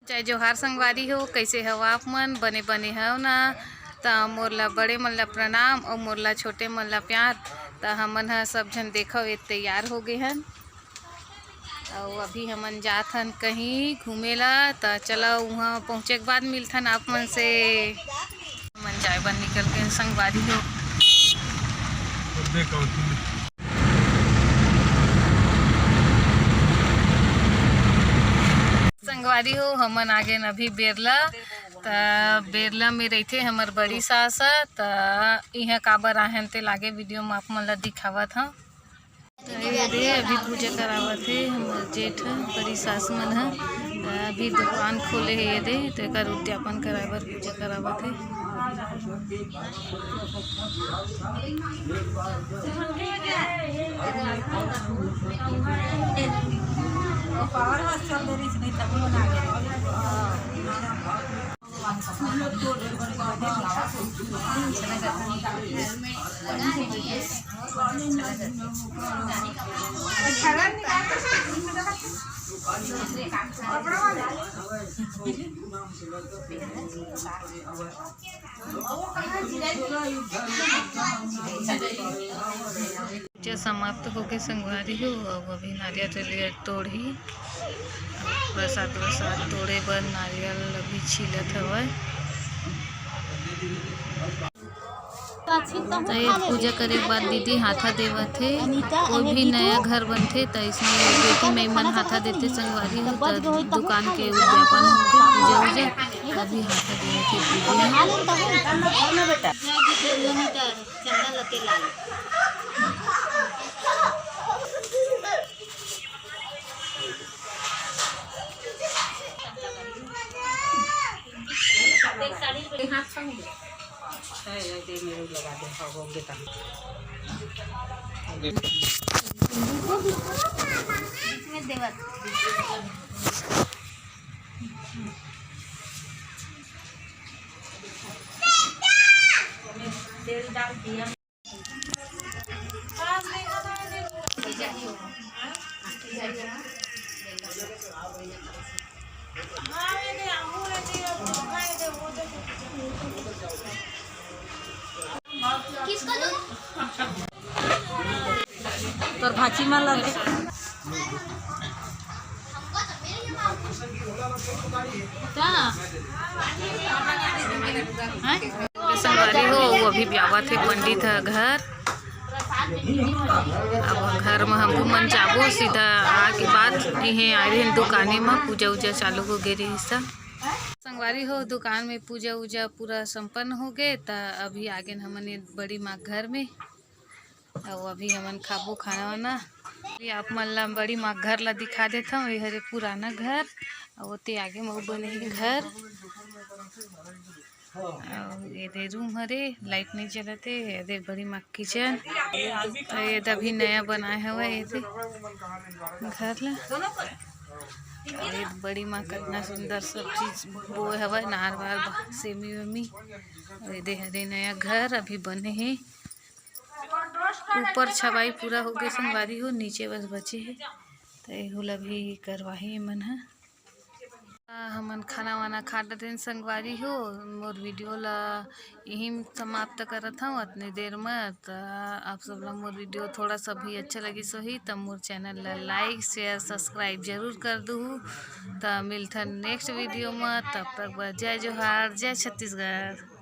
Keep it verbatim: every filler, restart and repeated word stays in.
जय जोहार संगवारी हो, कइसे हव आप मन? बने बने हव ना? त मोर ला बड़े मन ला प्रणाम अउ मोर ला छोटे मन ला प्यार। त हमन ह सब झन देखव, ए तैयार हो गे हन अउ अभी हमन जात हन कहीं घूमे ला। त चला, उहाँ पहुँचे के बाद मिलथन आप मन से। हमन जाए बर निकल के संगवारी हो। संगवारी हो, हमन आ गेन अभी बेरला। त बेरला में रहिथे हमर बड़ी सास ह। त इहाँ काबर आहन ते लागे वीडियो में आप मन ला दिखावत हव। त ये दे अभी पूजा करावत हे हमर जेठ ह, बड़ी सास मन ह। त अभी दुकान खोले हे ये दे, तेकर उद्यापन कराए बर पूजा करावत हे। पूजा समाप्त होके संगवारी हो, अब अभी नारियल वारियल तोड़ही। प्रसाद वरसाद तोड़े बर नारियल अभी छीलत हवय। त ये पूजा करे के बाद दीदी हाथा देवत हे। कोई भी नया घर बनथे त इसमें बेटी माई मन हाथा देथे संगवारी हो, त दुकान के उद्यापन होके पूजा उजा अभी हाथा देवत हे दीदी। तोर भाची मन ला दे। संगवारी हो, वो अभी ब्यावत हे पंडित ह घर। अब घर म हमू मन जाबो, सीधा आके बाद इहें आए रहिन दुकाने म, पूजा उजा चालू हो गे रहिस त। संगवारी हो, दुकान में पूजा उजा पूरा संपन्न हो गे, त अभी आगेन हमन ये बड़ी माँ घर में। अउ अभी हमन खाबो खाना वाना। ये आप मन ला बड़ी माँ घर ला दिखा देथव। ये हरे पुराना घर, अउ ओती आगे म बने हे घर। अउ ये दे रूम हरे, लाइट नइ जलत हे। ये दे बड़ी माँ किचन, अउ ये दे अभी नया बनाए हवय ये दे घर ला। अउ ये बड़ी माँ कतना सुंदर सब चीज बोए हवय, नार वार, सेमी वेमी। अउ ये दे हरे नया घर अभी बने हे। ऊपर छबाई पूरा हो गे संगवारी हो, नीचे बस बचे हे, त एहू ला भी करवाही एमन ह। आ, हमन खाना वाना खा डरेन संगवारी हो। मोर वीडियो ला यहीं समाप्त करत हव अतने देर म। त आप सब ला मोर वीडियो थोड़ा सा भी अच्छा लगिस होही, त मोर चैनल ला लाइक, शेयर, सब्सक्राइब जरूर कर दुहू। त मिलथन नेक्स्ट वीडियो म, तब तक बर जय जोहार, जय छत्तीसगढ़।